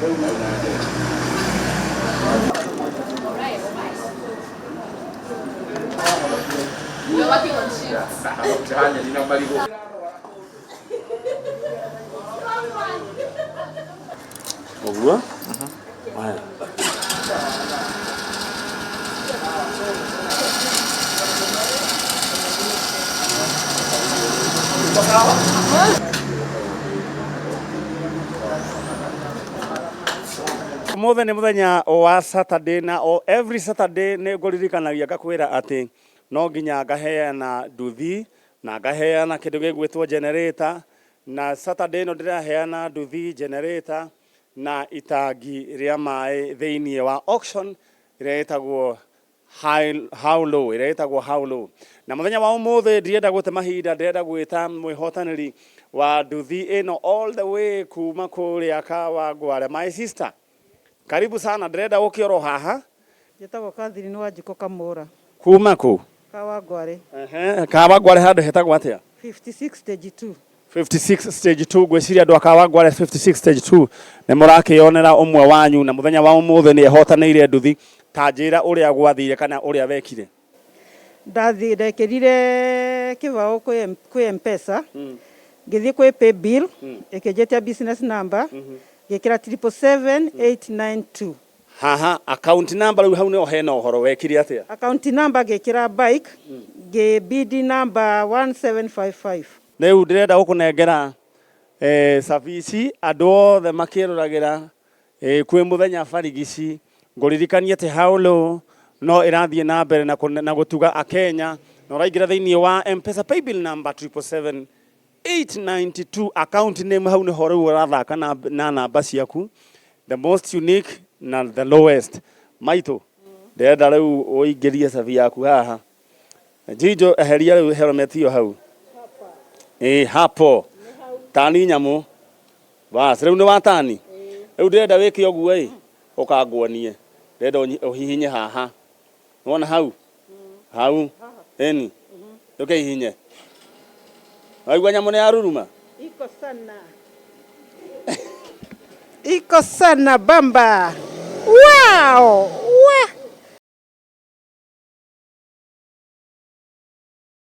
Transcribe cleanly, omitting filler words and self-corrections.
We're working on shifts. Ũguo. Haya. Ũmũthĩ nĩ mũthenya wa Saturday na o every Saturday nĩ ngũririkanagia ngakwĩra atĩ no nginya ngaheana nduthi na ngaheana kĩndũ gĩgwĩtwo generator na Saturday ĩno ndĩraheana nduthi, generator na itangi rĩa maĩ thĩinĩ wa auction ĩrĩa ĩtagwo How Low, ĩrĩa ĩtagwo How Low. Na mũthenya wa ũmũthĩ ndirenda gũte mahinda, ndĩrenda gwĩta mwĩhotanĩri wa nduthi ĩno all the way kuma kũrĩa Kawangware. My sister, karibu sana, ndĩrenda ũke oro haha. Njĩtagwo Catherine Wanjikũ Kamũra. Kuma kũ? Kawangware. Ehe, Kawangware handũ hetagwo atĩa? 56 stage 2. 56 stage 2 ngwĩciria andũ a Kawangware 56 stage 2 nĩ mũrakĩonera ũmwe wanyu na mũthenya wa ũmũthĩ nĩ ehotanĩire nduthi. Ta njĩra ũrĩa gwathire kana ũrĩa wekire. Ndathi ndekĩrire kĩbaũ kwĩ Mpesa ngĩthiĩ kwĩ paybill ĩkĩnjĩtia business number ngĩkĩra 777892. Haha account number rĩu hau nĩho hena ũhoro wekire atĩa? Account number ngĩkĩra bike ngĩ bid number 1755. Rĩu ndĩrenda gũkũnengera cabici andũ othe makĩroragĩra kwĩ mũthenya barigici. Ngũririkanie atĩ How Low no ĩrathiĩ na mbere na gũtuga Akenya na ũraingĩra thĩinĩ wa M-Pesa paybill number 777892 account name hau nĩho rĩu ũrathaka na namba ciaku the most unique na the lowest. Maitũ ndĩrenda rĩu ũingĩrie cabi yaku haha. Njinjo eheria rĩu helmet ĩyo hau. Ĩĩ hapo. Tani nyamũ. Bas rĩu nĩ watani. Rĩu ndĩrenda wĩke ũguo ĩ ũkanguonie. Ndĩrenda ũhihinye haha. Nĩwona hau? Hau. Ĩni. Ndũkĩhihinye. Waigua nyamũ nĩ yaruruma? Iko sana. Iko sana bamba. Wow!